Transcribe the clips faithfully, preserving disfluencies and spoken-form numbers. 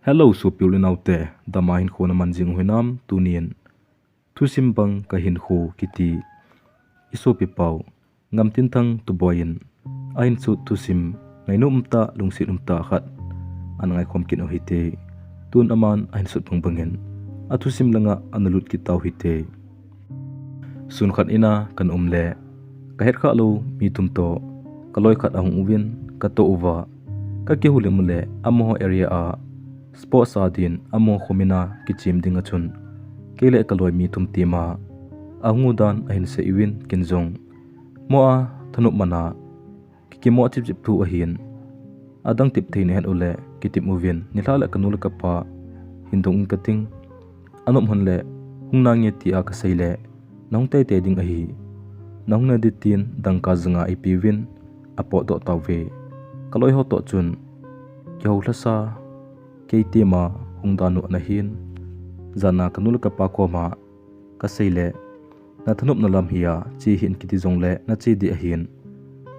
Hello, sopi u le naote, dam a hinkho naman jing u hinam? Tunin thusim bang ka hinkho kiti i sopi pau Ngamtinthang Tuboi in ahin sut thusim ngainom umtah, lungset umtah khat ana ngaikhom kit u hite. Tun aman ahin sut bang bangin a thusim langa ana lut kit tau hite. Sun khat ina kana um le, ka hetkhah lou mi thum toh ka loi khat ahung uvin ka toh uva, ka kihoulim u le amaho area a sports a din amaho khomin a kichem ding a chun, kei le ka loi mi thum team a ahung u dan ahin sei uvin, ken jong mo a thanop man a kikimo a chipchip thu ahin. Adang tep thei nahet u le kitep uvin, nilhah le ka nu le ka pa hin dong in ka ting. Anop hon le hung nange tia ka sei le, nahung teitei ding ahi, nahung nading tin dangka janga eipe uvin apotdoh tauve. Ka loi ho toh chun kihou lhasa, kei team a hung dan u ana hin. Jan a ka nu le ka pa koma ka sei le, na thanopna lam hi a che hih in kiti jongle na che ding ahin,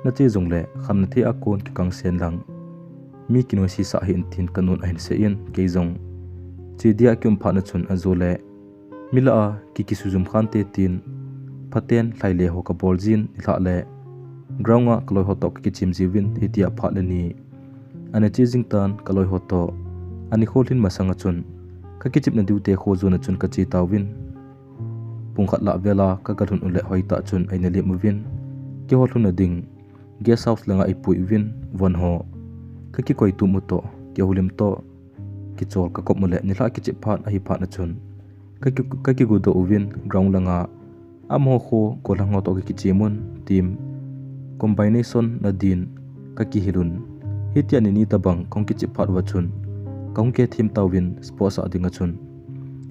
na che jongle khamna thei a kon kikang sen lang, mi kinoise sah hih in tin ka nun ahin sei in, kei jong che dia kium phat na chun ajo le, mi lah a ki kisujum khante tin phaten lhaile ho ka bol jin, nilhah le ground a ka loi ho toh ka kichem jiuvin, hitia phat le ni ana che jing tan ka loi ho toh. Ani kho lhin masang a chun ka kichepna diu te kho jon a chun ka che tauvin. Pung khat lah vel a ka ga lhun u le hoitah chun eina lem uvin, kihou lhun na ding guest house langa eipui uvin, von ho ka kikoi tum u toh, kihoulim toh kichol ka kop u le, nilhah kichep phat ahi phat na chun ka ki, ka kigodoh uvin ground langa amaho kho gollhang ho toh ka kichem un, team combination na din ka kihil un. Hitia ni ni tabang kahung kichep phat uva chun kahung kihethim tauvin sports a ding a chun.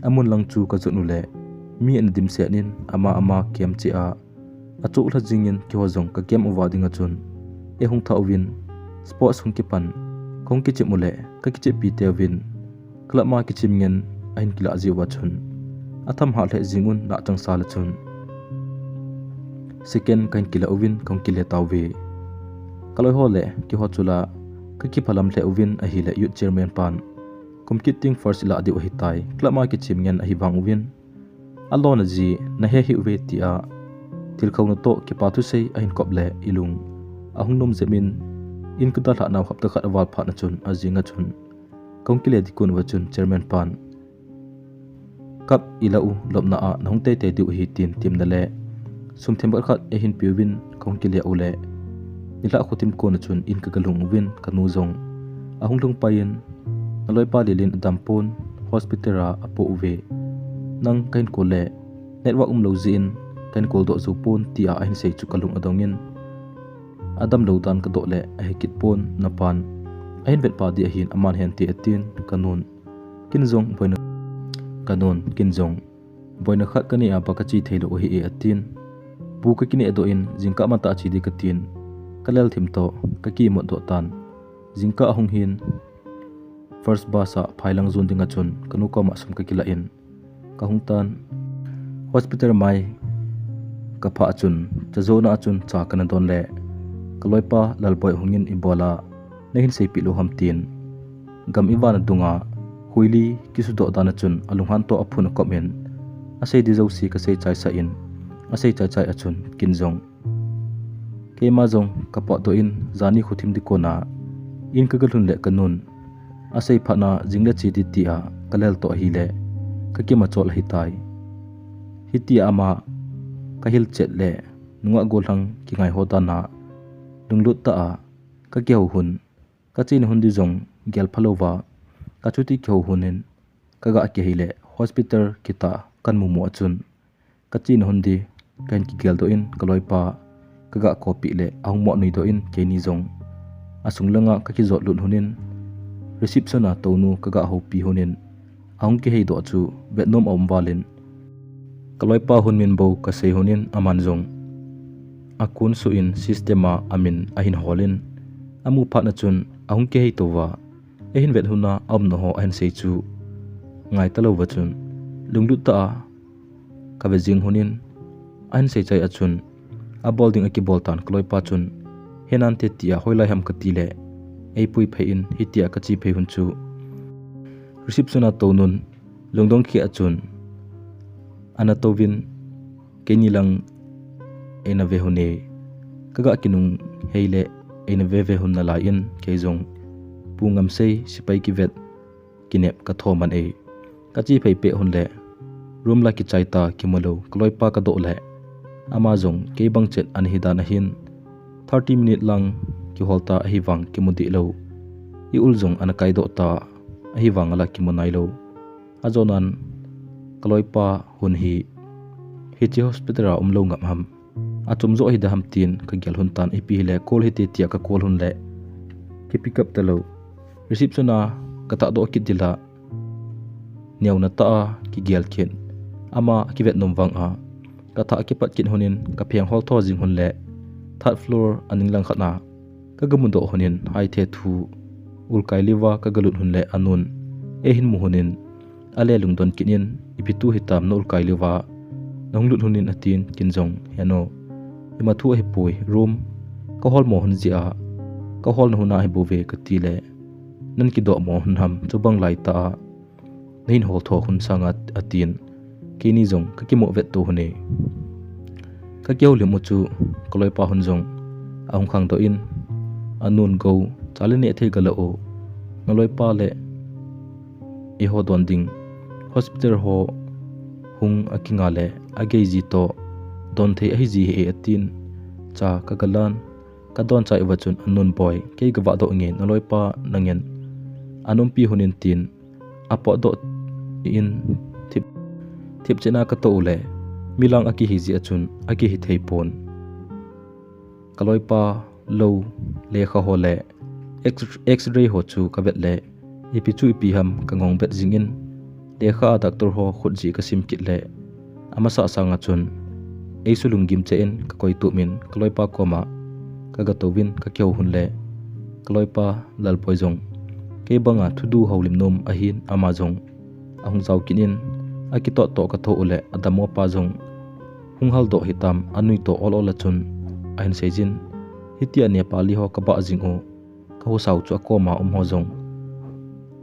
Amun lang chu ka jon u le mi ana dimset in ama ama kem che a, achoh lha jingin kihou jong ka kem uva ding a chun, eihung thah uvin sports hung kipan kahung kichep u le ka kicheppi teuvin club a kichem ngen ahin kilah jiuva chun, atham hah lheh jing un lah chang sal a chun second kahin kila uvin kahung kile tauve. Ka loi ho le kihou chu la ka kiphalam lheh uvin ahile youth chairman pan kum kit ting first ilah diu ahitai, club a kichem ngen ahi vang uvin, alona ji na he hih uve tia thil khouna toh kipa thusei ahin kop le ilung ahung nom jep in, in ka dalhah nau hapta khat aval phat na chun ajing a chun kahung kile ding kon uva chun chairman pan, cup ilah u lopna a nahung teitei diu ahi tin temna le sum themkhat khat eihin peuvin kahung kile u le, nilhah khothim kon a chun in ka ga lhung uvin ka nu jong ahung lhung pai in, na loipa Lilin adam pon, hospital a apoh uve. Nang kahin call le network umlou jeh in kahin call doh jou pon tia ahin sei chu ka lung adong in, adam lou dan ka doh le ahe kit pon, na pan ahin vet pa ding ahin aman hen te atin ka nun, ken jong boina, ka nun, ken jong boina khat ka nei a ba ka che thei lou ahi e atin. Bu ka kineh doh in jingkah matah che ding ka tin, ka lel thim toh ka ki imut doh tan. Jingkah ahung hin first bus a phai lang jon ding a chun ka nu koma sum ka kilah in ka hung tan. Hospital mai ka phah a chun cha jona a chun cha kana don le ka loipa Lalboi hung in, ibola na hin seipeh lou ham tin, gam i vana dunga huili kisudoh dan a chun alunghan toh aphun akop in, asei ding jouse ka sei chai sah in, asei chai chai a chun ken jong, keima jong ka potdoh in, jani khothim ding kon a in ka ga lhun le ka nun asei phat na jing le che ding tia ka lel toh ahile ka kima chol ahitai. Hitia ama ka hilchet le nungah gollhang kingai ho dan a lunglut tah a ka kihou hun, ka chena hun ding jong gel phalou va ka chuti kihou hun in, ka ga kihei le hospital kitah kan mumu a chun ka chena hun ding kahin kigel doh in ka loipa ka ga call peh le ahung mo nui doh in, keini jong asung langa ka kijot lut hun in, reception a Tonu ka ga houpi hun in, ahung kihei doh chu vetnom aum val in, ka loipa hun min bou ka sei hun in aman jong akun suh in system a amin ahin hol in, amu phat na chun ahung kihei tou va, eihin vet hun a aumna ho ahin sei chu ngai talou va chun, lunglut tah a ka vet jing hun in, ahin sei chai a chun abol ding akibol tan ka loipa chun, he nante tia hoilai ham ka ti le eipui phei in, hitia ka che phei hun chu Reception a tounun, lungdong khi achun, ana touvin, keini lang eina ve hon e. Kaga kinung heile, eina ve ve hon nalai in, kei jong, pu ngamsei, sipai kivet, kinep kathou man e. Kache phei peh hon le, room la kichai ta kimu lou, kaloipa kadoh le. Ama jong kei bang chet ana hi dan ahin. Thirty minute lang kihol ta ahivang kimu deh lou. I ul jong ana kai doh ta ahivang ala kimu nai lou. Ajonan kaloipa hon hi, hiche hospital a um lou ngam ham. Achom jo hi da ham tin kagel hon tan, ipi hile call hite tia kacall hon le. Ki pick up talou. Reception a katah doh kit dila. Neona tah a kigel kit. Ama kivet nom vang a. Kathah kipat kit hon in kapheng hol tho jing hon le. Third floor a ning lang khat a. Kaga mu doh hon in hai the thu. Ulkai liva kaga lut hon le anun. Eihin mu hon in. Ale lungdon kit in, ipi thu hitam na ulkai liva. Nahung lut hon in atin, kin jong, heno. Ima thu ahipoi, room. Kahol mo hon jia. Kahol na hon ahi bou ve kati le. Nan kidoh mo hon ham, chubang lai tah a. Nahin hol tho hon sanga atin. Keini jong, kakimu vet to hon e. Kakihoulim u chu, kaloipa hon jong, ahung khangdoh in, anun go, chale neh thei gala o, naloipa le, eiho don ding, hospital ho, hung akinga le, agei ji to, don thei ahi ji he e atin, cha kagalan, kadon chai uva chun anun boi, kei gavah doh nge, naloipa nangen, anumpi hon in tin, apot doh in thip, thip chena kato u le, milang akihi ji achun, akihi thei pon. Kaloipa lou, lekha ho le, X, X-ray ho chu kavet le, ipi chu ipi ham kangong vet jing in, lekha a doctor ho khut ji kasim kit le, Amasa sanga chun, eisu lunggim che in kakoi tumin kaloipa koma, kaga touvin kakihou hon le, kaloipa Lalboi jong, kei banga thudu houlim nom ahin ama jong, ahung jao kit in, akitot toh katho u le, adammo pa jong, hung hal doh hitam, anui toh ol ol achun, ahin seijin, hitia Nepali ho kabah jing u, Kahusau chu akoma um ho jong.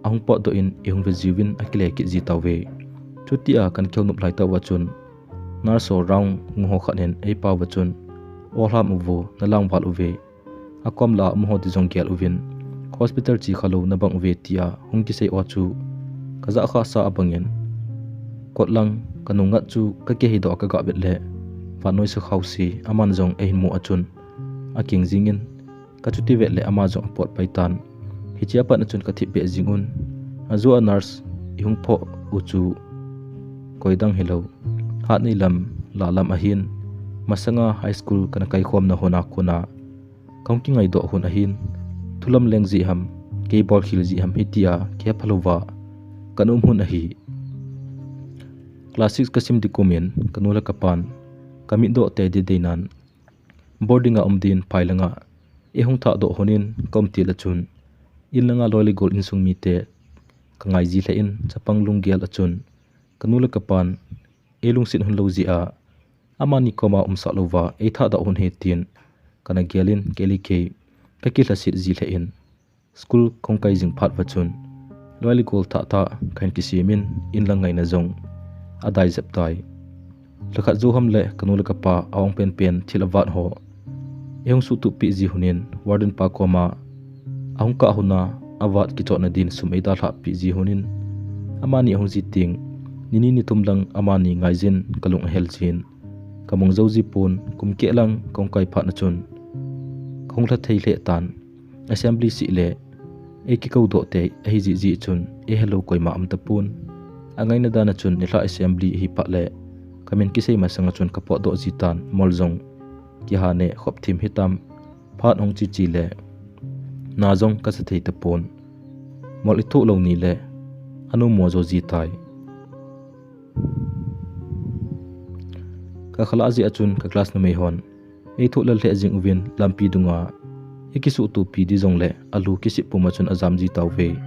Ahung potdoh in eihung ve jiuvin akile kit ji tauve. Chutia kan kihou nop lai tauva chun. Nurse ho round hung ho khat in eipao va chun. Olham uvo, nalang val uve. Akom lah a um ho ti jong gel uvin. Hospital che khalou nabang uve tia hung kisei o chu. Kajah khasa abang in. Kot lang kanung ngat chu kakihei doh kaga vet le. Vannoi sakhao si, aman jong eihin mu achun. Aking jingin. Kachuti vet le ama jong apot pai tan. Hichea pat achun kathip beh jing un. Ajou a nurse ihung phoh u chu koidang hilou. Hatnei lam, la lam ahin. Masanga high school kana kaikhomna hon a kona. Kahung kingaidoh hon ahin. Thulam leng jeh ham, kei bolkhel jeh ham hitia kihepha louva. Kana um hon ahi. Class six kasim ding kumin, kanu le kapan. Kamitdoh tei deidei nan. Boarding a um din phai langa. Eihung thahdoh honin, kaum til achun. In langa loi le gol insung mite. Kangai ji lheh in, chapang lunggel achun. Kanu le kapan. Eilungset hon lou jeh a. Amani koma umsah louva, eithahdoh hon he tin. Kana gelin, kei le kei. Kakilhaset ji lheh in. School kahung kai jing phat va chun. Loi le gol thah thah, kahin kisemin, in lang ngaina jong. Adai jep tai. Lhakhat jou ham le, kanu le kapa, aong penpen, thil avat ho. Eihung suhtup peh ji honin, warden pa koma. Ahung kah hona, avat kichotna din, sum eidalhah peh ji honin. Amani ahung ji teng. Nini nithum lang, amani ngaijin, kalung ahel jin. Kamong jou ji pon, kum keh lang, kahung kai phat na chun. Kahung lha thei lheh tan. Assembly sih le, eikikoudoh tei, ahi jeh jeh chun, eihelou koima um tapon. Angaina dan achun, nilhah assembly ahi phat le, kamin kisei masang achun kapotdoh ji tan, mol jong, kihane, khop thim hitam, phat hung chi chi le, na jong kasa thei tapon. Mol ithoh lou ni le, anu mo jo ji tai. Kakhalah jeh achun ka class numei hon. Eithoh lel lheh jing uvin lampi dunga. Ikisuhtupi di jongle alu kisip pum achun ajam ji tauve.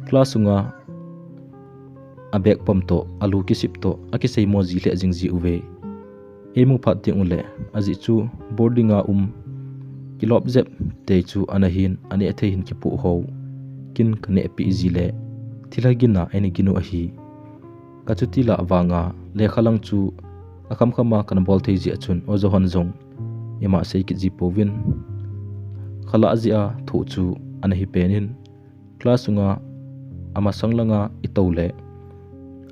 Class sunga abag pom toh, alu kisip toh, akiseimo ji lheh jing ji uve. Eimu phat teng ule, ajeh chu boarding a um. Kilop jep tei chu ana hin, aneh thei hin kipoh ho. Kin kanehpi ji le. thilha gin a eina gin u ahi. Ka chuti lah vanga lekha lang chu akham kham a kana bol thei jeh a chun oja hon jong ima sei kit ji pouvin, khalah jeh a thoh chu ana hi pen in, class sunga amasang langa i tou le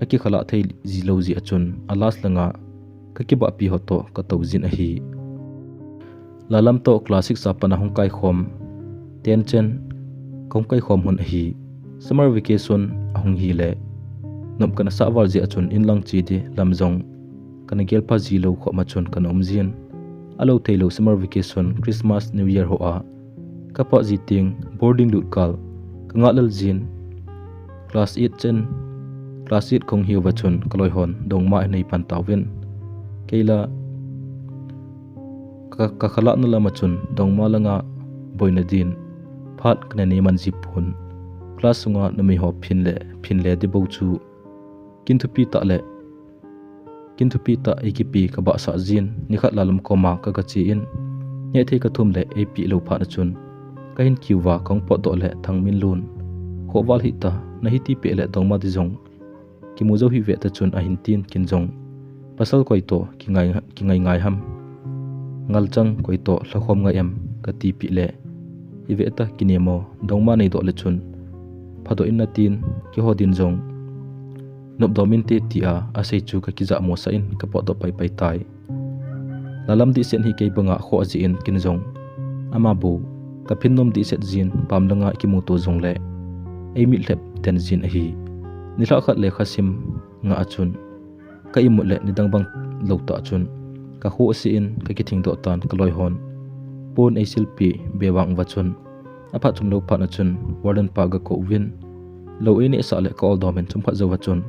akikhalah thei ji lou jeh a chun a last langa ka kibahpi ho toh ka tou jin ahi. Lalam toh class six a pat a hung kai khom, ten chen ka hung kai khom hun ahi. Summer vacation ahung hi le nop kana sah val jeh a chun in lang che di lam jong kana gel pha ji lou khop ma chun kana um jin. A lou thei lou summer vacation, Christmas, New Year ho a ka pah ji teng boarding lut kal ka ngah lel jin. Class eight chen, class eight ka hung hi uva chun ka loi hon dongma ahin nei pan tauvin. Kei la ka, ka khalah na lam a chun dongma langa boina din phat kana nei man ji pon. Class sunga numei ho phin le, phin le di bou chu kin thupi tah le, kin thupi tah ei kipe ka bahsah jin, nikhat Lalam koma ka, ka che in, neh thei ka thum le ei pe lou phat a chun ka hin kiu va ka hung potdoh le Thangminlun, khoh val hih ta, na hiti peh le dongma di jong kimu jou hih ve ta chun ahin tin, kin jong pasal koi toh kingai, kingai ngai ham, ngal chang koi toh lhakhom ngai em ka ti peh le, i ve ta kinem o, dongma nei doh le chun phadoh in na tin, keiho din jong nop dom inte tia asei chu ka kija mosah in ka potdoh pai pai tai. Lalam dihset hi kei banga khoh jeh in kin jong ama bou ka phin nom dihset jin, pam langa kimuto jong le ei mit lhep den jin ahi. Nilhah khat lekha sim ngah a chun ka imut le nidang bang lou tah chun ka khoh se in ka kithing doh tan, ka loi hon pon ei silpi be vang uva chun, a phat chom lou phat a chun warden pa ga kou vin, lou ei neh sah le ka ol dom in chomkhat jou va chun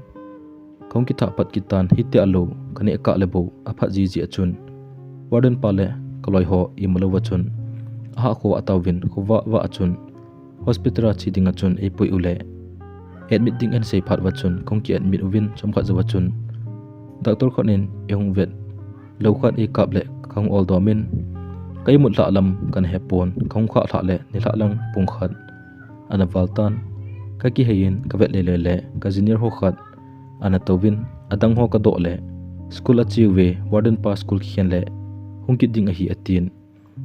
ka hung kithah pat kit tan, hitia lou ka neh kah le bou a phat ji ji a chun warden pa le ka loi ho imu lou va chun a hah khovah tauvin, khovah vah a chun hospital a che ding a chun ei pui u le admit ding ahin sei phat va chun ka hung ki admit uvin chomkhat jou va chun doctor khat in ei hung vet lou khat ei kap le ka hung ol dom in ka imut lhah lam kana he pon, ka hung khah lhah le nilhah lang pung khat ana val tan. Ka kihei in ka vet le le le ka junior ho khat ana touvin, adang ho ka doh le school a che uve, warden pa school kikhen le hung kit ding ahi atin.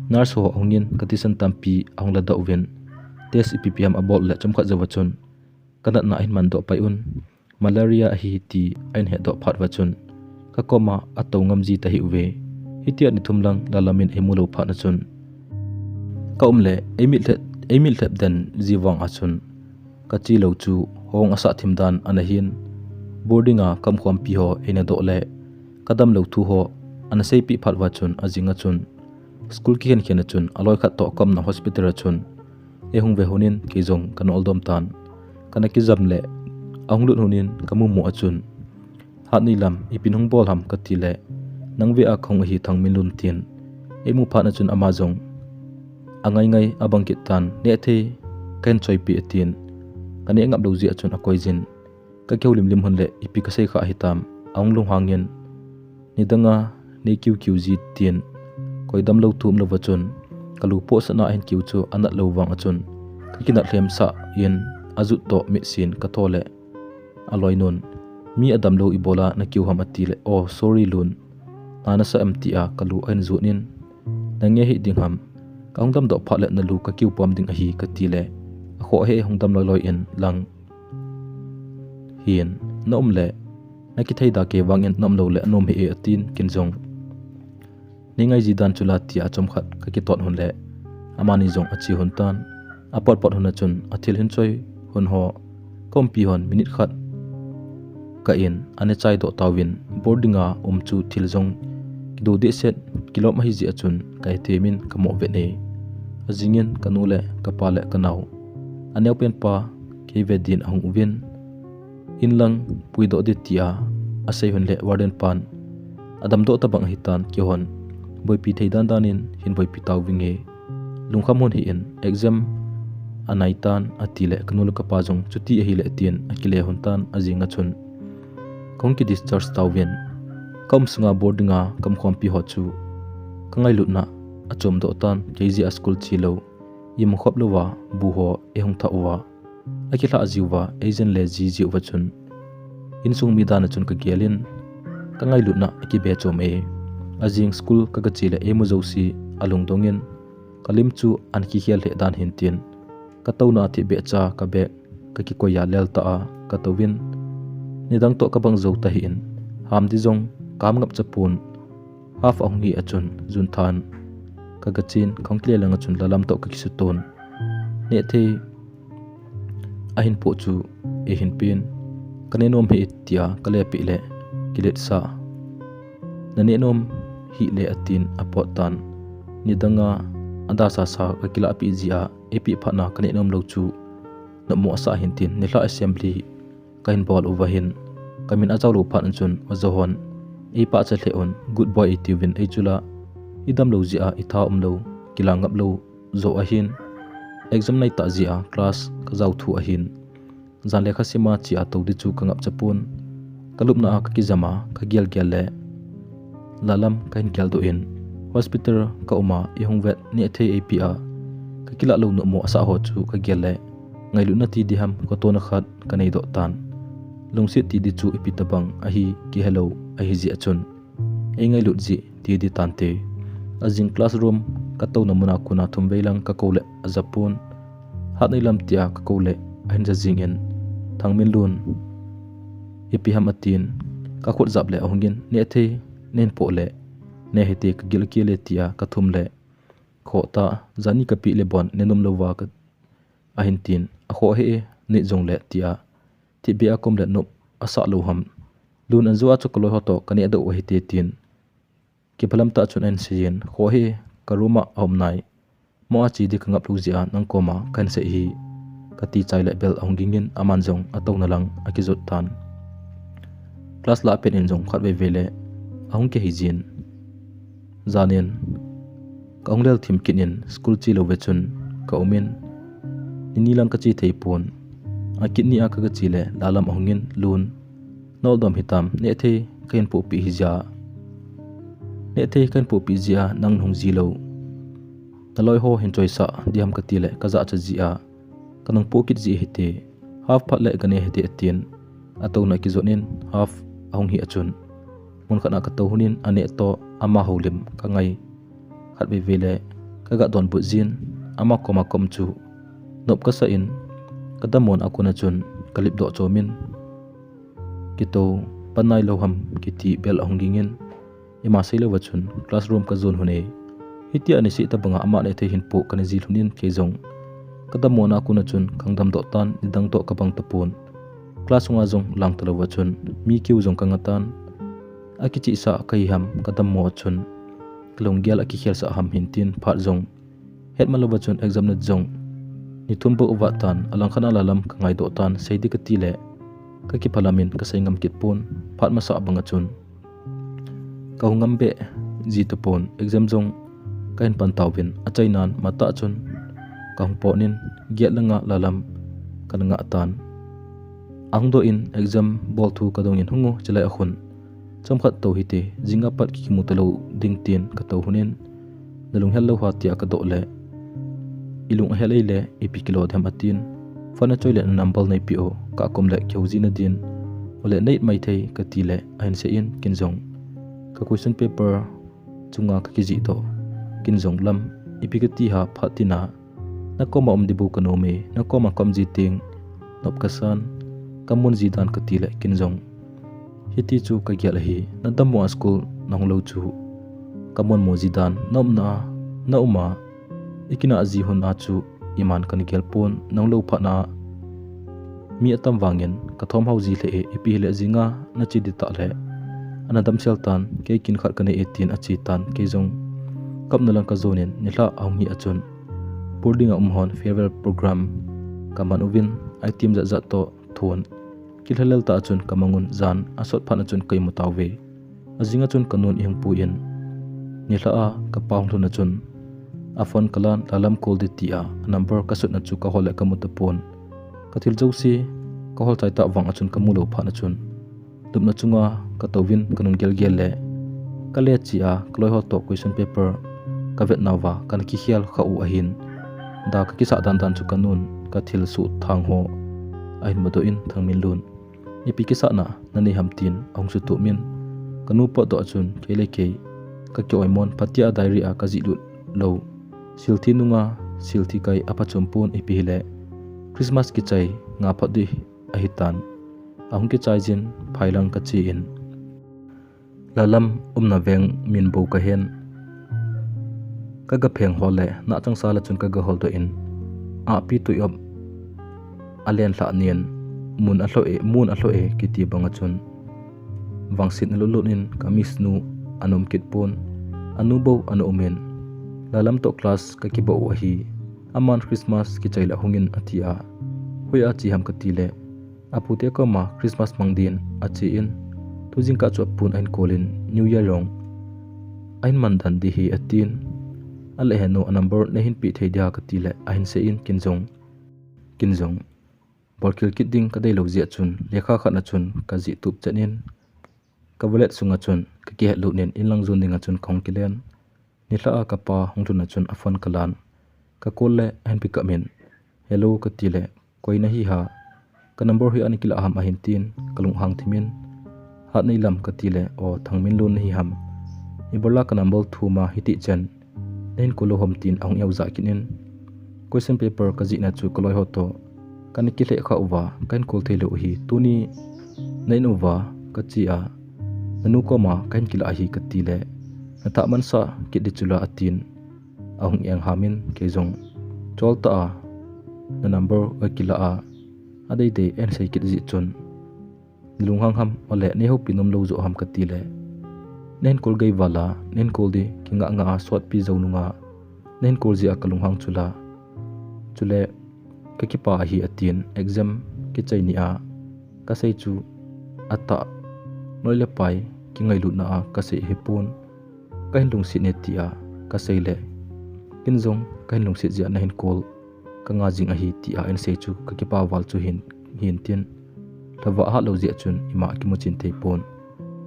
Nurse ho ahung in ka thisan tampi ahung ladoh uvin, test ipi pi ham abol le chomkhat jou va chun ka natna ahin man doh pai un, malaria ahi ti ahin het doh phat va chun ka koma atou ngam ji ta hih uve. Hitia ni thum lang Lalam in ei mu lou phat a chun ka um le ei mit lhep, ei mit lhep den ji vang a chun ka che lou chu hong asah thim dan ana hin, boarding a ka um khompi ho eina doh le ka dam lou thu ho ana seipi phat va chun ajing a chun school kikhen khen a chun a loi khat toh ka umna hospital a chun ei hung ve hun in kei jong kana ol dom tan. Kana kijam le ahung lut hun in ka mu mu a chun, hat nei lam ipin hung bol ham ka ti le, nang ve a ka hung ahi Thangminlun tin ei mu phat a chun ama jong angai ngai abang kit tan, neh thei ka hin choipi atin. Ka neh ngap lou ji a chun akoi jin, ka kihou lim lim hun le ipi ka sei kha ahi tam, ahung lunghang in, nidang a nei kiu kiu ji tin, koi dam lou thu um lou va chun ka lu pohsah na ahin kiu chu anat lou vang a chun ka kinat lhem sah in ajut toh mit sin ka tho le a loi nun, mi adam lou ibol a na kiu ham ati le, oh sorry Lun, na nasa em tia ka lu ahin jut in, na nge hih ding ham, ka hung dam doh phat le na lu ka kiu pom ding ahi ka ti le, a khoh he hung dam loi loi in lang hin, na um le na kithei da kei vang in na um lou le anom hih e atin, kin jong nei ngai ji dan chu la tia chomkhat ka kitot hun le amani jong ache hun tan. Apot pot hun a chun athil hin choi hun ho ka umpi hon minute khat kah in ana chai doh tauvin, boarding a um chu thil jong kido dehset kilom ahi jeh a chun ka hethem in ka mo vet e. Ajing in ka nu le ka pa le ka nao, aneo pen pa kei ve din ahung uvin, in lang pui doh ding tia asei hun le warden pan adam doh tabang ahi tan, keihon boipi thei dan dan in hin boipi tauvinge. Lungkham hon hih in, exam anai tan, ati le ka nu le ka pa jong chuti ahi le tin akile hon tan. Ajing a chun ka hung ki discharge tauvin, ka um sunga boarding a ka um khompi ho chu ka ngailutna achom doh tan, kei jeh a school che lou, imu khop louva bu ho eihung thah uva, akilhah jiuva, eijen le ji jiuva chun insung mi dan a chun kagelin, kangailutna akibe chom e. Ajing school kagache le eimu jouse alungdongin, kalim chu ana kikhel lheh dan hintin, katouna a thipbeh cha kabeh kakikoi a lel tah a katouvin, nidang toh kabang jou tahih in, ham di jong kam ngapcha pon, half ahung hi a chun junthan kagachen, kahung kile langa chun Lalam toh kakisuton. Nehthei ahinpoh chu eihin pen, kanehnom hih e tia kalepeh le kiletsah. Nanehnom hih le atin apot tan. Nidanga adasasa kakilahpeh jeh a eipeh phatna kanehnom lou chu nopmo asah hintin, nilhah assembly kahin bol uva hin, kamin ajaolou phat chun oja hon eipahcha lheh un, good boy eitiuvin, eichula idamlou jeh a itha umlou, kilang ngaplou joh ahin, exam naitah jeh a class kajao thu ahin, jan lekha sima chea tou di chu kangapcha pon, kalupna a kakijama kagelgel le Lalam kahin geldoh in, hospital kauma eihung vet Nehthei eipeh a, kakilah lou nopmo asah ho chu kagel le, ngailutna ti diham kotona khat kaneidoh tan. Lungset ti di chu ipi tobang ahi kihelou ahijeh a chun, eingailut jeh ti di tante. Ajing classroom katouna muna kona thumvei lang kakou le ajapon, Hatneilam tia kakou le ahin ja jingin, Thangminlun, ipi ham atin, kakhut jap le ahungin, Nehthei, neihin poh le nehite, kagil akile tia kathum le, khoh ta, jani kapeh le bon nenom louva ka, ahin tin, akhoh hih e, nit jongle tia thipbeh a kom le nop asah lou ham. Lun, anjo a chu kaloi ho toh kanehdoh u ahite tin, kiphalam tah chun ahin seijin, khoh hih e, ka room a aum nai. Mo a che di kangap lou jeh a nang koma kahin sei ahi, kati chai le bell ahung gingin aman jong atouna lang akijot tan. Class lah pen in jong khatvei vei le ahung kihei jin. Janin kahung lel thim kit in school che louve chun kaumin, nini lang kache thei pon. Akit ni a kagache le Lalam ahungin, Lun, na oldom hitam? Nehthei kahin pohpeh hijeh a, Nehthei kahin pohpeh jeh a nang nahung ji lou, naloi ho hin choisah diham kati le kajahcha jeh a kanung poh kit ji ahite, half phat le gane hite, atin. Atouna akijot in half ahung hi a chun, mun khat a katou lhonin aneh toh ama houlim kangai. Khatvei vei le kaga donbut jin, ama koma kaum chu nop kasah in, kadammona a kona chun kalipdoh chomin, kitou pan nai lou ham kiti bell ahung gingin, ima seilouva chun classroom kajon lhone. Hitia niseh tobanga ama Nehthei hin poh kana ji lhonin kei jong kadammona a kona chun kahung damdoh tan, nidang toh kabang tapon. Class sunga jong lang talouva chun mi keu jong kanga tan. Akichehsah kahi ham kadammo a chun, kalunggel akikhelsah ham hin tin phat jong hetman louva chun exam na jong ni thum bou avat tan, alangkhat a Lalam kangaidoh tan, sei di kati le kakiphalam in kasei ngam kit pon. Phat masa banga chun kahung ngam beh ji tapon, exam jong kahin pan tauvin, achainan matah chun kahung potnin gate langa Lalam kana ngah tan. Ahung doh in exam bol thu kadongin, Hung o, chulai a khun chomkhat tou hite, jing a pat kikimu talou ding, tin katou lhonin, nalung hel lou ham tia kadoh le, ilung ahel ei le ipi kilo dem atin, phone a choi le na number neipeh o, kakom le kihou ji nadin, ole neit maithei kati le ahin sei in, ken jong ka question paper chunga kakijih toh, ken jong lam ipi kati ham, phat tina nakoma um di bou kanom e, nakoma kaum ji teng nop kasan, kamun ji dan kati le ken jong hiti chu kagel ahi, nadammo a school nahung lou chu kamun mo ji dan, naumna a naum a ikinah ji hun a chu iman kana gel pon, nahung lou phat na mi atam vangin kathom hao ji lheh e, ipi hile jing a nache di tah le ana damsel tan, kei kin khat kanei e, tin ache tan, kei jong kapna lang kajonin nilhah ahung hi a chun boarding a um hon farewell program kaman uvin, item jat jat toh thon kilhalel tah a chun kamangun, jan asot phat a chun ka imu tauve. Ajing a chun kanun eihung puiyin, nilhah a kapa hung lhun a chun aphone kalan, Lalam call di tia anumber kasutna chu kahol le kamu tapon. Kathil jouse kahol chai tah vang a chun kamu lou phat a chun lupna chunga katouvin kanung gelgel le kale che a kaloi ho toh question paper kavet nauva kana kikhel kha u ahin, da kakisah dandan chu kanun kathil suhthang ho ahin mudoh in Thangminlun, "Ipi kisahna nanei ham?" tin ahung sutup in, kanu potdoh a chun kei le kei kaki oimon, phatea diary a kajih lut lou, silthi nunga silthi kai aphachom pon, ipi hile Christmas kichai nga phat ding ahitan, ahung kichai jin phailang kache in. Lalam umna veng min bou kahen. Kaga pheng hol le, nahchang sal a chun kaga holdoh in, ahpi tui op alen lhah nin, mun alhoh e, mun alhoh e, kiti bang a chun vangsetna lutlut in ka miss nu ana um kit pon, anu bou ana um in, Lalam toh class kakibah u ahi, aman Christmas kichai le hung in ati a, hoiya che ham kati le, apute koma Christmas mang din ache in, tu jingkah chu apun ahin call in, New Year jong ahin man dan ding ahi atin, ale he nu, a number neihin pe thei dia kati le, ahin sei in, kin jong, kin jong bolkhel kit ding kadei lou jeh a chun, lekha khat na chun kajih tup chet in, ka wallet sunga chun kakihet lut in, inlang jon dinga chun kahung kilen. Nilhah a kapa hung lhun a chun a phone kalan. Ka call le ahin pick up in, "Hello," kati le, "Koi nahi ham? Ka number hoiya nakilah ham?" ahin tin, kalunghang thim in, "Hatneilam," kati le, "O, Thangminlun nahi ham? Ibola ka number thum a hiti chen nahin call lou ham?" tin ahung eijah kit in, question paper kajihna chu kaloi ho toh kana kilheh kha uva, kahin call thei lou ahi. Tuni na in uva kache a, nanu koma kahin kilah ahi kati le, "Nathah mansah kit ding chula," atin, ahung engham in, kei jong chol tah a, "Na number kakilah a, adeidei ahin sei kit jeh chun, nalunghang ham, ole neihoupi nom lou joh ham?" kati le, "Nahin call gei val a, nahin call ding kingah ngah a, sotpi jou nunga nahin call jeh a kalunghang chula. Chule kakipah ahi," atin, "Exam kichai ni a kasei chu atah, loi le pai kingailutna a kasei ahipon, kahin lungset e," tia kasei le, kin jong, "Kahin lungset jeh a nahin call kanga jing ahi," tia ahin sei chu kakipa val chu hin, hin tin, lhavah ahat lou jeh a chun ima kimu chin thei pon.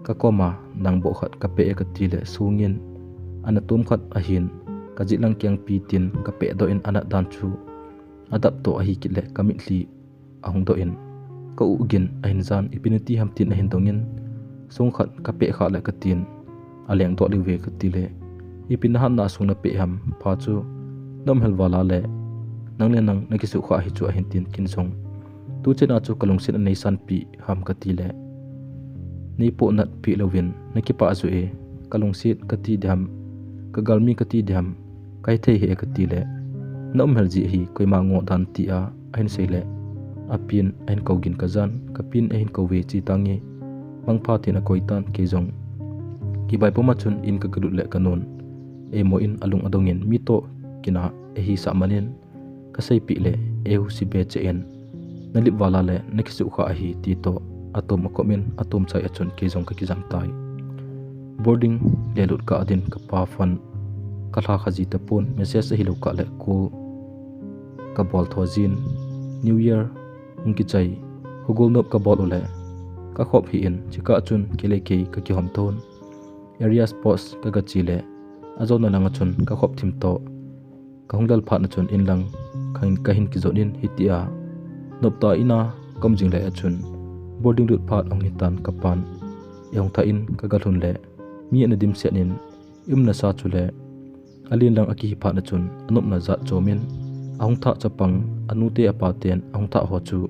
Ka koma nang boh khat kapeh e kati le, sung in ana tom khat ahin, kajih lang kengpi tin kapeh doh in, anat dan chu adap toh ahi kit le, kamitlhi ahung doh in, ka u gin ahin jan, "Ipi nati ham?" tin ahin dong in, sung khat kapeh kha le katin, "Aleng doh lheh ve," kati le, "Ipi nahatna a sung napeh ham? Pha chu na um hel val a le, nang le nang nakisuh kha ahi chu," ahin tin, kin jong, "Tu chen a chu kalungset a neisan pi ham?" kati le, "Neipoh nat pi louvin nakipah joh e, kalungset kati ding ham, kagalmi kati ding ham, kahithei hih e," kati le, "Na um hel jeh ahi, koima ngoh dan," tia ahin sei le, apin ahin kou gin kajan, kapin ahin kou ve, "Che tange, mangpha," tin akoi tan, kei jong kibaipo ma chun in kaga lut le kanun eimo in alung adong in, "Mi toh kin a eihisah man in kaseipeh le, eihusi be cheh in, nalip val a le nakisuh kha ahi," ti toh atom akop in, atom chai a chun kei jong kakijang tai. Boarding le lut kah din kapa phone kalha kha ji tapon, message ahilou kah le call kabol tho jin, New Year hung kichai, hugul nop kabol u le kakhop hih in, chikah chun kei le kei kakihom thon. Area sports kaga che le, ajona lang a chun kakhop thim toh, kahung lal phat na chun inlang kahin, kahin kijot in, hitia noptah a in a kaum jing lai a chun, boarding lut phat ahung hitan, kapan eihung thah in kaga lhun le, mi ana dimset in, i umna sa chu le alen lang akihi phat na chun, anopna jat chom in ahung thah chapang, anute apaten ahung thah ho chu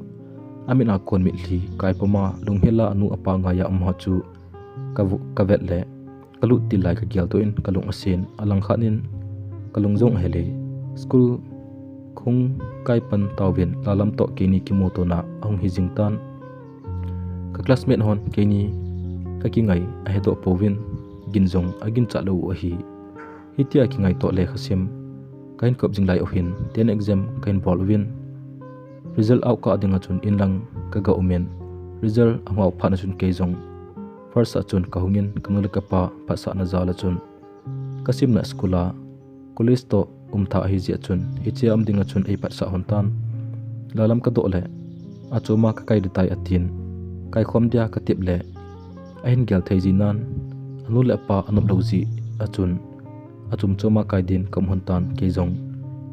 amit a kon mitlhi kaipom a, lunghel a anu apa ngai a um ho chu ka vu-, kavet le, kalut til lai kagel toh in kalung asen, alangkhat in kalung jong ahel e. School kahung kai pan tauvin, Lalam toh keini kimutona ahung hi jing tan. Ka classmate hon keini kakingai ahedoh pouvin, gin jong aginchat lou u ahi. Hitia kingaito lekha sim kahin kop jing lai u hin, ten exam kahin bol uvin, result out kah ding a chun inlang kaga um in, result ahung out phat na chun kei jong first a chun kahung in, kanu le kapa phatsahna jal a chun kasimna school a college toh um tha ahi jeh a chun, hichea um ding a chun eiphatsah hon tan. Lalam kadoh le, achom a kakai ding tai atin, kaikhom dia katep le, ahin gel thei ji nan, anu le apa anop lou jeh a chun, achom chom a kai din kaum hon tan, kei jong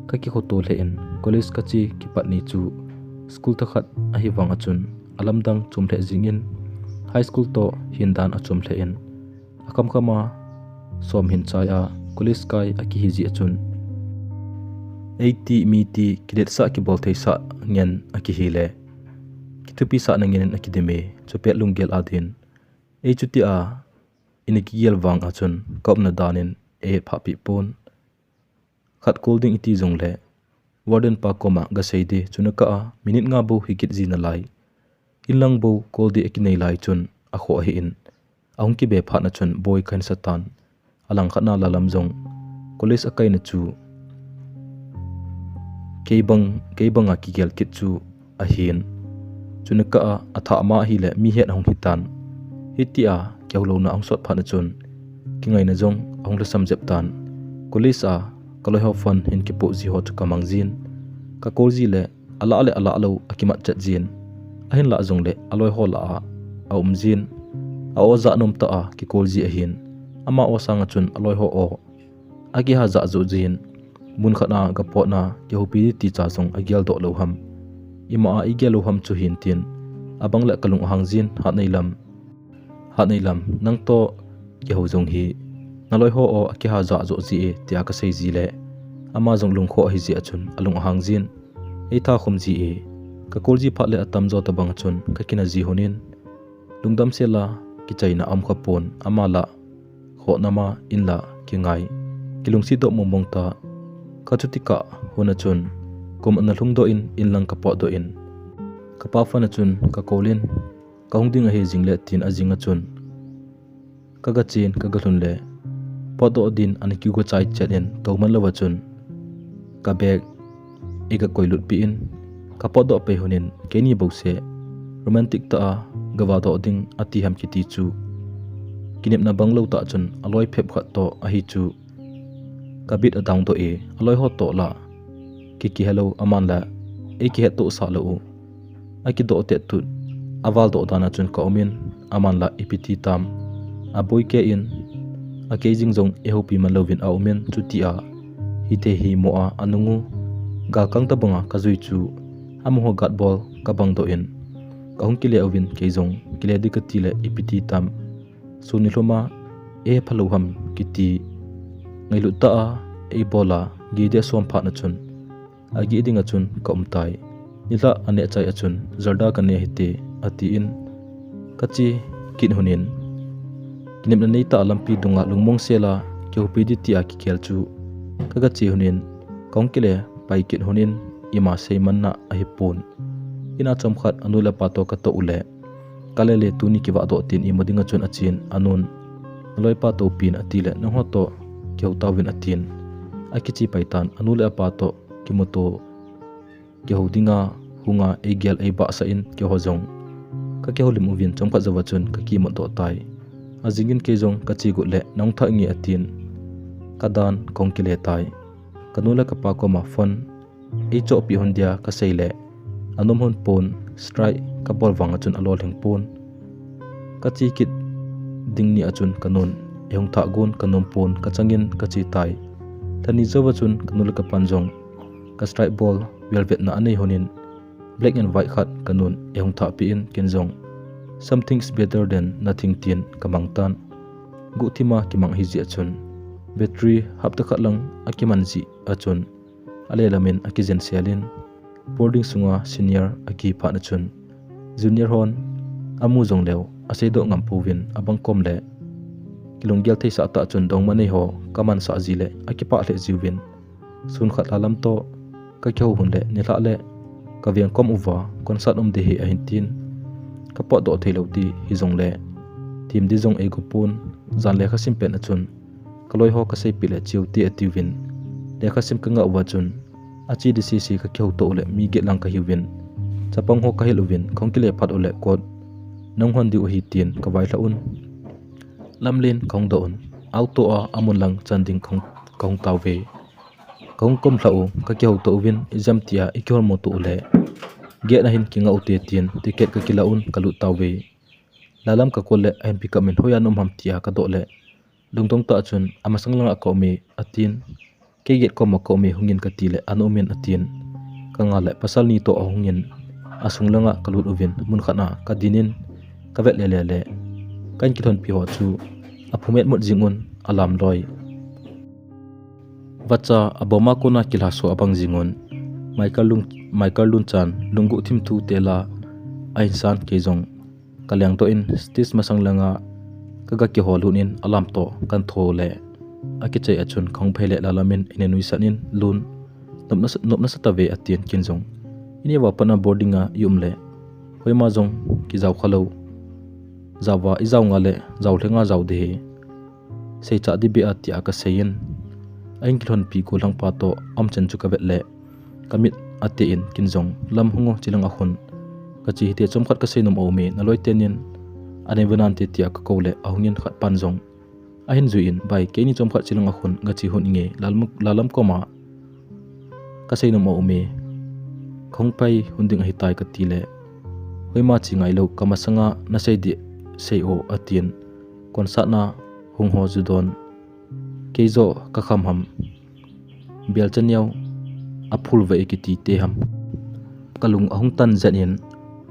kakikhoto lheh in, college kache kipat ni chu School thakhat ahi vang a chun alamdang chom lheh jingin, high school toh hindan achom lheh in, akhamkhama som hin chai a college kai akihi jeh a chun, eiti miti kidetsah kibol theisah ngen akihi le kithupisahna ngen in akidim e, chupet lunggel a din. Ei chutia ina kigel vang a chun kaumna danin eihet phahpeh pon. Khat call ding iti jongle warden pa koma gasei ding, chuna kah a minute nga bou hikit ji nalai. Inlang bou call ding akinei lai chun akhoh ahin, ahung kibe phat na chun boi kahin sa tan. Alangkhat na lalam jong college akai na chu kei bang, kei banga kigel kit chu ahin. Chuna kah a athah ma ahile mihet ahung hitan. Hitia kihou louna ahung sot phat na chun kingaina jong ahung lhasam jep tan. College a kaloiho phone hin kipoh ji ho chu kamang jin, ka call ji le alah le alah lou akimat chet jin. Ahinlah jongle aloiho lah a aum jin. A-o jah nom tah a ki call ji ahin, ama o sanga chun aloiho o akiha jah joh jin. Mun khat a gapotna kihoupi ding ti cha jong ageldoh lou ham, ima a igel lou ham chu hin tin, abang le kalung ahang jin. Hatneilam, Hatneilam, nangtoh kihou jong hi naloiho o akiha jah joh ji e tia kasei ji le ama jong lungkhoh ahi jeh a chun alung ahang jin. Eitha khum ji e. Ka call ji phat le atamjo tobang a chun kakina ji lhonin, lungdam sel a kichaina aum khapon, ama lah khoh nama inlah kingai, kilungset doh mongmong ta. Kachuti kah lhon a chun kum ana lhungdoh in, inlang kapotdoh in, kapa phone a chun ka call in, kahung ding ahi jingle tin ajing a chun kagachen kagalhun le potdoh din ana kigo chai chet in, touman louva chun ka bag eiga koilut peh in, kapotdoh pei lhonin, keini bouseh romantic tah a gavadoh ding ati ham kiti chu kinepna bang lou tah chun aloi phep khat toh ahi chu kabit adangdoh e. Aloiho toh lah kikihe lou, aman lah eikihettohsah lou u. Akidoh tettut avaldoh dan a chun kaumin, aman lah ipi ti tam, aboi kei in, akei jing jong eihoupi man louvin aumin, chutia hithei himo a anung u galkang tobanga kajui chu amaho gatbol kabangdoh in, kahung kile uvin, kei jong kile ding kati le ipi ti tam, sun nilhum a eiphalou ham kiti ngailut tah a eibol a gei ding asom phat na chun ageh ding a chun kaum tai. Nilhah aneh chai a chun, Jarda kane hite, atin kache kit lhonin, kinepna neitah a lampi dunga lungmong sel a kihoupi ding tia kikhel chu kagache lhonin, kahung kile pai kit lhonin, ima seimanna ahipon. Ina chomkhat anu le apa toh katoh u le, kalele tuni kivahdoh tin imu dinga chun achen, anun, naloipa toupin atile, nangho toh kihou tauvin atin, akiche pai tan. Anu le apa toh kimuto, kihou dinga hunga eigel eibahsah in, keiho jong kakihoulim uvin, chomkhat jouva chun kakimutdoh tai. Ajingin kei jong kache got le, nahung thah nge atin, kadan kahung kile tai. Kanu le kapa koma phone eichohpeh lhon dia kasei le, anom lhon pon, strike kabol vanga chun alolhing pon. Kache kit ding ni a chun kanun, eihung thah gon kanom pon, kachangin kache tai. Lhani jouva chun kanu le kapan jong ka strike bol velvetna anei lhonin, black and white khat kanun eihung thahpeh in, ken jong something is better than nothing tin kamang tan. Guhthima kimang ahi jeh a chun, battery hapta khat lang akiman jeh a chun, alelamin akijen selin, boarding sunga senior akihi phat na chun, junior hon amu jongleu aseidoh ngam pouvin, abang kom le kilunggel theisah tah chun dongma neiho kamansah ji le akipah lheh jiuvin, sun khat lalam toh kakihou lhon le nilhah le kaveng kom uva, concert um ding ahi ahin tin, kapotdoh theilou ding hijongle, thim ding jong eigo pon, jan lekha sim pet na chun, kaloiho kaseipeh le cheu te atiuvin, lekha sim kangah uva chun, ache ding sese kakihoutoh u le mi get lang kahiuvin, chapang ho kahil uvin, kahung kile phat u le kot nahung hon diu ahi tin kavailhah un, lamlen kahung doh un, auto a amun lang chan ding kahung, kahung tauve. Kahung komlhah u, kakihoutoh uvin, ijemtia ikihormutoh u le, gate a hin kingah ute tin ticket kakilah un kalut tauve. Lalam kakol le ahin pick up in, hoiya naum ham tia kadoh le, lungdong tah chun, amasang langa kaume atin, kei gate koma kaume, hungin katile, ana umin atin, kanga le pasal ni toh ahungin, asung langa kalut uvin, mun khat a kadin in kavet le le le, ka in kilhonpi ho chu aphumet mut jing un, alam loi. Vacha aboma kona kilhaso abang jing un, Michael Lun, Michael Lunchan lungguh thim thu tela ahin san, kei jong kaleng toh in stage masang langa kaga kiho lut in alam toh kan tho le akichai a chun Khongphei le Lalam in eina nuisat in, Lun, nop nasa, nop nasa tave, atin, kin jong ini va pana boarding a i um le hoima jong kijao khalou. Jaova i jao nga le jao lhenga jao de hi. Seicha di be a, tia kasei in, a in kilhonpi gollhang pa toh aum chen chu kavet le kamit ate in, kin jong, Lam, hung o, chilang a khun kache hite, chomkhat kasei nom aume, naloi tenin anei vanante, tia kakou le ahung in khat pan jong ahin jui in, Bai, keini chomkhat chilang a khun kache hon inge, Lalam, Lalam koma kasei nom aume, Khongphei hon ding ahitai, kati le, Hoima che ngailou, kamasanga nasei di sei o, atin, concert na hung ho ju don. Kei joh kakham ham, belcha neo aphul ve kiti te ham. Kalung ahung tan jet in,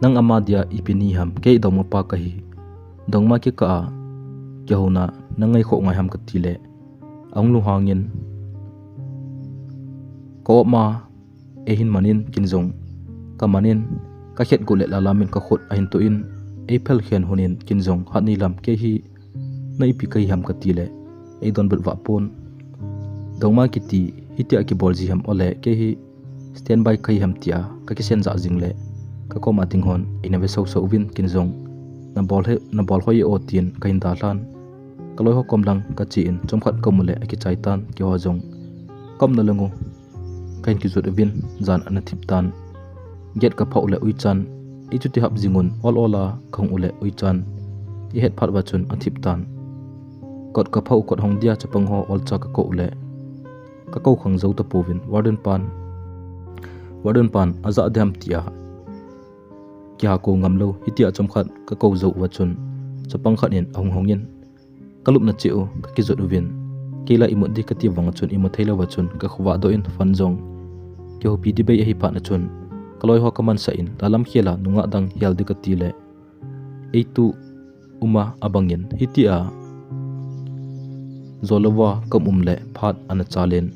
Nang ama dia ipi ni ham, kei dongma pa kahi. Dongma kikah a kihouna nangai khoh ngai ham, kati le ahung lunghang in, ka-op ma eihin man in, kin jong kaman in, kakhet got le Lalam in kakhut ahin toh in, eiphel khen hon in, kin jong, Hatni Lam, kei hi na ipi kahi ham, kati le eidonbut vah pon. Dongma kiti hitia kibol ji ham, ole kei hi standby kahi ham, tia kakisen jah jing le kakoma ding hon eina ve soso uvin, kin jong, Nabol he, nabol hoi o, tin kahin dalhan. Kaloi ho kom lang kache in chomkhat kaum u le akichai tan, keiho jong kaumna lang u kahin kijot uvin, jan ana thip tan. Gate kaphah u le uichan ichuti hap jing un, ol ol a kahung u le uichan ihet phat uva chun athip tan. Kot kaphah u, kot hong dia chapang ho olcha kakou u le kakou khang jou tapouvin, warden pan, warden pan ajah dem, tia kiha kou ngam lou, hitia chomkhat kakou jou uva chun chapang khat in ahung hong in, kalupna cheh u kakijot uvin, kei la imut di kati vang a chun imu thei lou uva chun kakhovah doh in, phone jong kihoupi di bei ahi phat a chun kaloi ho kamansah in, Lalam khel a nungah dang hel di kati le, eitu uma abang in, hitia jol louva kaum um le phat ana chal in,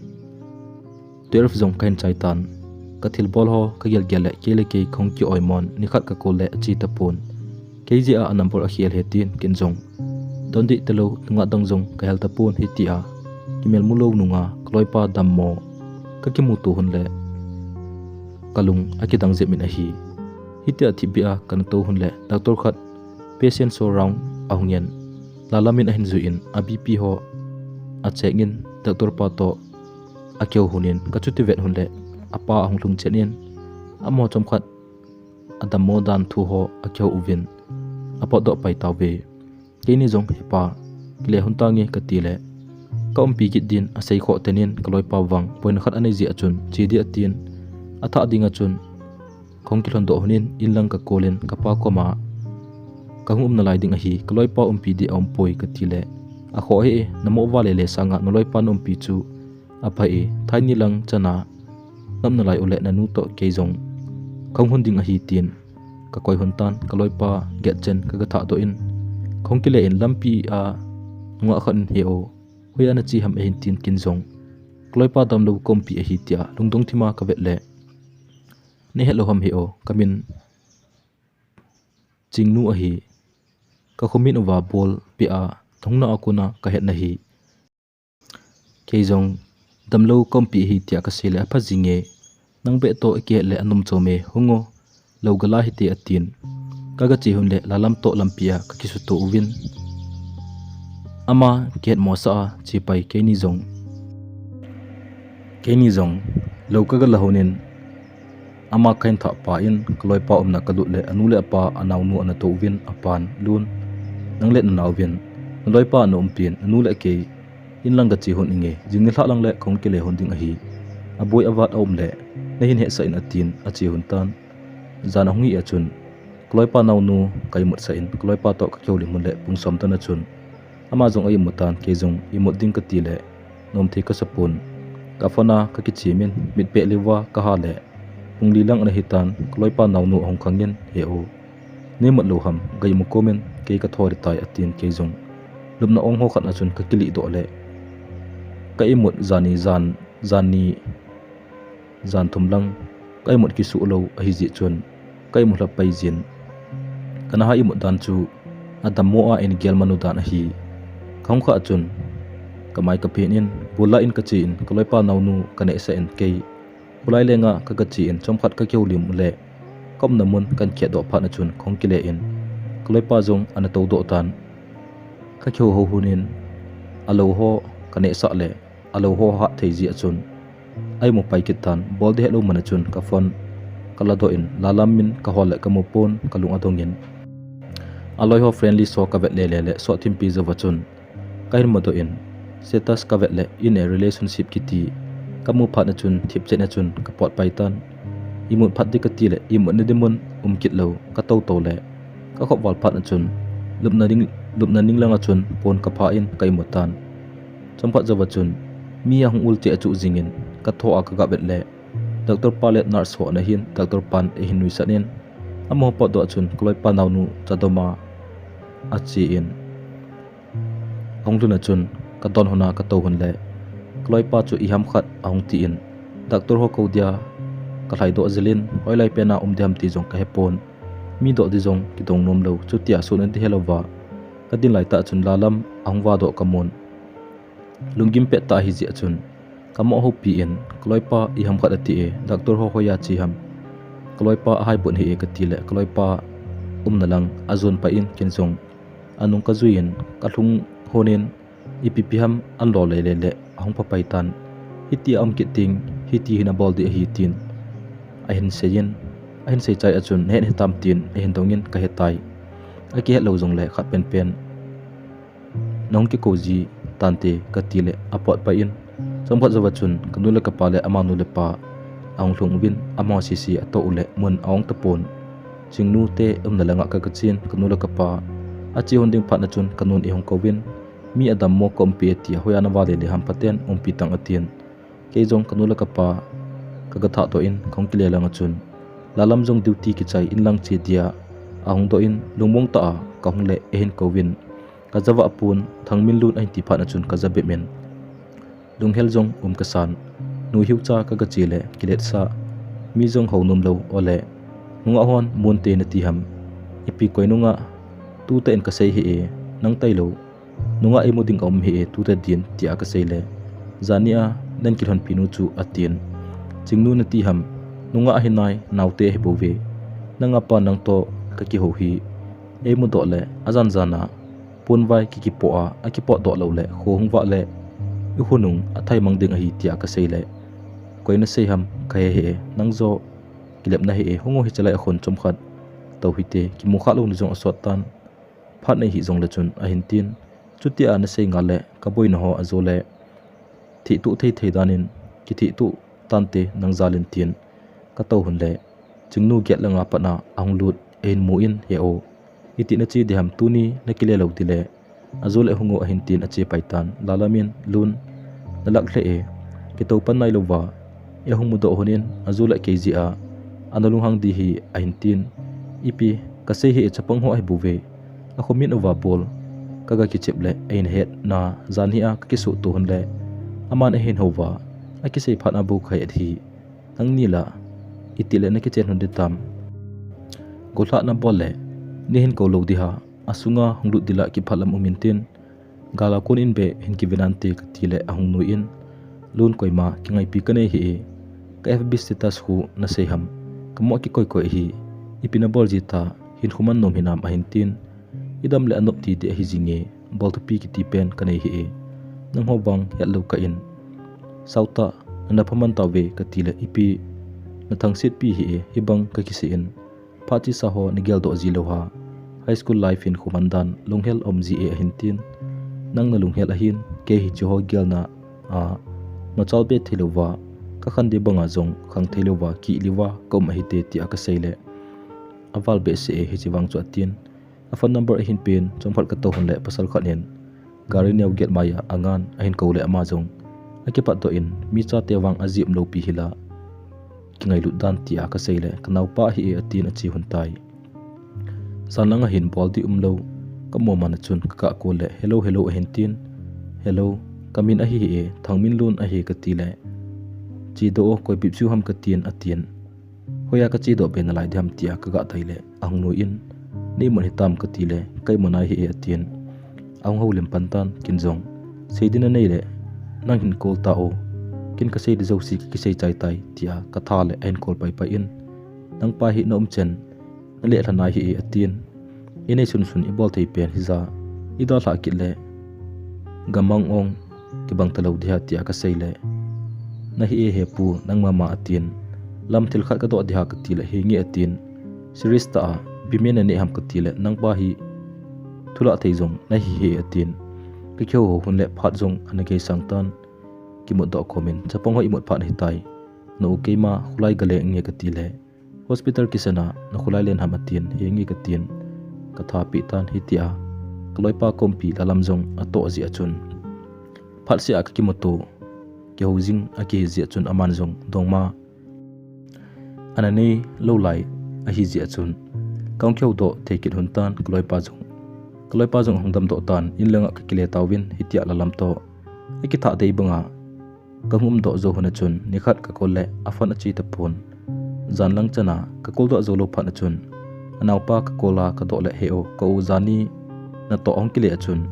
twelve jong kahin chai tan. Kathilbol ho kagel gel le kei le kei kahung ki-oimon, nikhat kakou le ache tapon. Kei jeh a number akhel ahi, tin, kin jong, Don dih talou, nungah dang jong kahel tapon, hitia kimel mu lou nunga kaloipa dammo kakimuto hon le kalung akidang jep in ahi. Hitia thipbeh a kana tou hon le doctor khat patient show round ahung in, Lalam in ahin jui in, a BP ho a check in, doctor pa toh akihou hon in, kachuti vet hon le apa ahung lhung chen in, amaho chomkhat adammo dan thu ho akihou uvin, apotdoh pai tauve. Keini jong, Hepa, kile hon tange, kati le, kaumpi kit din asei khoh ten in, kaloipa vang boina khat anei jeh a chun che di atin, athah ding a chun kahung kilhon doh hon in, in lang kakol in, kapa koma kahung um nalai ding ahi, kaloipa umpi di aumpoi, kati le, akhoh hih e, namoh val le le sanga naloipa naumpi chu apha e, thaini lang chana naum nalai u le nanu toh kei jong kahung hon ding ahi, tin kakoi hon tan. Kaloipa gate chen kaga thah doh in, kahung kile in, lampi a nungah khat in, He o, hoiya nache ham, eihin tin, kin jong, Kaloipa damlou kaumpi ahi, tia lungdong thima kavet le, Nahet lou ham he o, kamin Chingnu ahi. Kakhomin uva bolpeh a, nahungna a kona kahet nahi. Kei jong, damlou kaumpi ahi, tia kasei le, Apha jinge, nang beh toh ikihet le anom chome, hung o, lou gala hite, atin. Kaga che hon le Lalam toh lampi a kakisuto uvin, ama kihetmosah a chepai, keini jong, keini jong lou kaga la hon in, ama kahin thah pah in, kaloipa umna kalut le anu le apa, anaonu ana tou uvin, apan, Lun, nang le nanaovin naloipa ana umpin, nanu le kei in lang kache hon inge, jing nilhah lang le kahung kile hon ding ahi. Aboi avat aum le nahin hetsah in, atin ache hon tan. Jan ahung hi a chun, kaloipa naonu ka imutsah in, kaloipa toh kakihoulim hon le pung som tana chun, ama jong a imu tan, kei jong imut ding kati le, nomthei kasapon. Ka phone a kakichim in, mitpeh liuva kaha le, Pung li lang ana hitan, kaloipa naonu ahung khangin, "He u, nei mat lou ham, gei mu komin, kei ka tho ding tai," atin kei jong. Lupna ong ho khat a chun ka kilih doh le, ka imut jan ni jan, jan ni, jan thum lang, ka imut kisuh lou ahi jeh chun, ka imut lha pai jin. Ka na ha imut dan chu, adammo a in gel manu dan ahi. Ka hung kha chun, ka mai ka phin in, bul la in ka che in, kaloipa naonu ka nehsah in kei. Khulai lenga ka gache in chomkhat ka kihoulim le, ka umna mun kan khet doh phat na chun ka hung kile in, kaloipa jong ana tou doh tan. Ka kihou hou hun in, alou ho ka nehsah le, alou ho hat thei jeh a chun, a imu pai kit tan, bol ding hetlou man a chun ka phone ka ladoh in, lalam min ka hol le ka mu pon ka lung adong in. Aloi ho friendly so ka vet le le le, so thimpi jou va chun, ka hin mudoh in, status ka vet le, in a relationship kiti ka mu phat na chun, thipchet na chun ka pot pai tan. Imut phat ding ka ti le, imut na ding mun um kit lou, ka tou tou le, ka khop val phat na chun, lupna ding, lupna ning lang a chun pon ka pha in ka imut tan. Chomkhat jou va chun, mi ahung ul che a chu jing in, ka tho a ka ga vet le, doctor pa le nurse ho ana hin, doctor pan eihin nuisat in, amaho potdoh a chun kaloipa naonu chadom a ache in, ahung lhun a chun ka don hun a ka tou hun le, kaloipa chu iham khat ahung ti in, doctor ho kou dia ka lhai doh jel in, hoilai pen a um ding ham ti jong ka he pon, mi doh ding jong kidong nom lou, chuti a sut na ding helou va ka din lai tah chun lalam ahung va doh ka mun. Lunggim pet tah ahi jeh a chun, ka mo houpi in, kaloipa iham khat ati e, doctor ho hoiya che ham, kaloipa ahai bon hi e ka ti le, kaloipa umna lang ajon pai in, ken jong anung ka jui in, ka lhung hon in, ipi pi ham an lo le le le, ahung pha pai tan. Hiti a um kit ding, hiti hin abol ding ahi tin ahin sei in, ahin sei chai a chun, na het hitam tin ahin dong in ka he tai. A kihet lou jong le khat pen pen, na hung kikou ji tante ka ti le, a pot pai in. Chomkhat jou va chun, ka nu le ka pa le amanu le pa ahung lhung uvin, amaho sese atoh u le mun ahung tapon. Chingnu te umna langa ka gache in, ka nu le ka pa ache hon ding phat na chun, ka nun eihung kouvin, mi adammo ka umpi e tia, hoiya na va le le ham, phaten umpi tang atin. Kei jong ka nu le ka pa ka ga thah doh in, ka hung kile lang a chun, lalam jong duty kichai in lang che dia ahung doh in, lungmong tah a ka hung le eihin kouvin, ka ja vah pon, Thangminlun ahin ti phat na chun ka ja bep in, lunghel jong um ka san. Nuhiu cha ka gache le, kiletsah, mi jong hou nom lou, ole, nungah hon mun te na ti ham, ipi koi nungah, tutah in ka sei hi e, nang tailou nungah eimu ding aum hi e, tutah din, tia ka sei le, jani a nan kilhonpi nu chu atin. Chingnu na ti ham, nungah ahi nai, naote ahi bouve. Nang a pa nang toh ka kihou hi, eimu doh le, ajan jan a ponvai ki kipoh a, akipot doh lou le, kho hung vah le, i khonung athai mang ding ahi, tia ka sei le, koi na sei ham, ka he he, nang jo kilepna hi e, hung o, hichelai a khon chomkhat tou hite, kimu kha louna jong asot tan. Phat nei hi jong le chun ahin tin, chutia na sei ngal le, ka boina ho ajo le, thihtuh thei thei dan in, kithihtuh tante nang jal in tin, ka tou hun le, Chingnu gate langa pat a ahung lut, eihin mu in, he o, iti na che ding ham, tuni na kile lou ding le, ajo le hung o ahin tin ache pai tan, lalam in, Lun, na lak lheh e, kitou pan nai lou va, eihung mudoh hon in, ajo le kei jeh a, ana lunghang ding hi ahin tin, ipi, ka sei hi e, chapang ho ahi bouve, akhomin uva bol, ka ga kichep le, eihin het na, jan hi a ka kisuh to hon le, aman eihin hou va, akisei phat a bou ka het hi, nangni la, iti le na kichen hon ding tam. Golhah na bol le, nei hin kou lou ding ham, asunga hung lut ding la kiphat lam um in tin, gal a kon in be hin kive nante ka ti le ahung nui in, Lun, koima kingaipi ka nei hi e, ka F B status khu na sei ham, ka mo kikoi koi hi, ipi na bol ji ta, hin khu man nom hinam ahin tin, i dam le anop ti ding ahi jing e, bol thupi kiti pen ka nei hi e, nangho vang het lou kah in, sautah, na na pha man tauve ka ti le, ipi, na thangsetpi hi e, hibang ka kisei in, phat chesa ho na gel doh ji lou ham, high school life hin khu man dan, lunghel um ji e ahin tin, nang na lunghel ahin, kei hiche ho gelna a, machal be thei lou va, ka khan ding banga jong khang thei lou va, kih lou va ka um ahi te, tia ka sei le, aval behseh e, hiche vang chu atin, a phone number ahin pen, chomkhat ka tou hon le, pasal khat in gari neo gate mai a angan, ahin kou le, ama jong akipat doh in, mi chate vang ajih um lou pi hi la, kingailut dan tia kasei le, ka naopa ahi e atin ache lhon tai. Jan lang ahin bol ding umlou kamu man a chun ka call le, hello, hello ahin tin. Hello, ka min ahi e, Thangminlun ahi kati le, chedoh o, koi bep chu ham katin atin. Hoiya kachedoh be nalai ding ham tia kaga dai le, ahung nuiyin, nei mun hitam kati le, ka imun ahi e atin. Ahung houlim pan tan, ken jong, sei ding nanei le, nang hin call tao, ken kasei ding jouse kakisei chai tai tia katha le, ahin call paipai in, nangpa hi na umchan nalelhan ahi e atin. Inei sunsun ibol thei pen hija, idalhah kit le, gamang ong kibang talou ding ham tia kasei le, nahi e he pu, nang mama atin. Lam thil khat kadoh ding ham kati le, henge atin. Serious tah a, bep nanei ham kati le, nangpa hi thulah thei jong nahi e atin. Kakihou hou lhon le phat jong ana gei sang tan, kimutdoh khom in, chapang ho imut phat ahitai. Na u keima kholai gale nge kati le, hospital kisan a na kholai len ham atin, henge katin. Katha peh tan hitia, kaloipa kompi lalam jong atoh jeh a chun, phatseh a kakimuto, kihou jing akihi jeh a chun aman jong dongma ana neilou lai ahi jeh a chun, kahung kihoudoh thei kit lhon tan kaloipa jong. Kaloipa jong ahung damdoh tan, in langa kakile tauvin hitia lalam toh akithah dei banga kahung umdoh jou lhon a chun, nikhat ka call le aphone ache tapon. Jan lang chan a ka call doh joulou phat a chun, anaopa ka call a kadoh le, he o, ka u, jani natoh ahung kile a chun,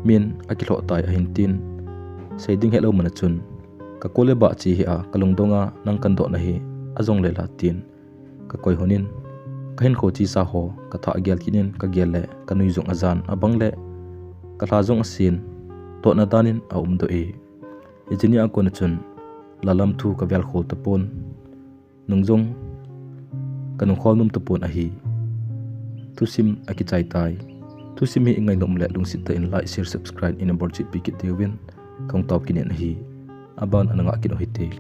min akilhoh tai ahin tin. Sei ding helou man a chun, ka call le bah che hih a, kalungdong a nang kadoh nahi, ajongle la tin. Kakoi lhon in, kahinkho chesa ho kathah gel kit in, kagel le kanui jong ajan abang le, kalha jong asen, totna dan in aumdoh e. Hiche nia kon a chun, lalam thu kavel khol tapon, nung jong kanung khol nom tapon ahi. Thusim akichai tai. Thusim hi ingainom le lungset tah in like, share, subscribe in bolchih pi kit diuvin kahung tao kit in ahi. Aban ana ngah kit u hite.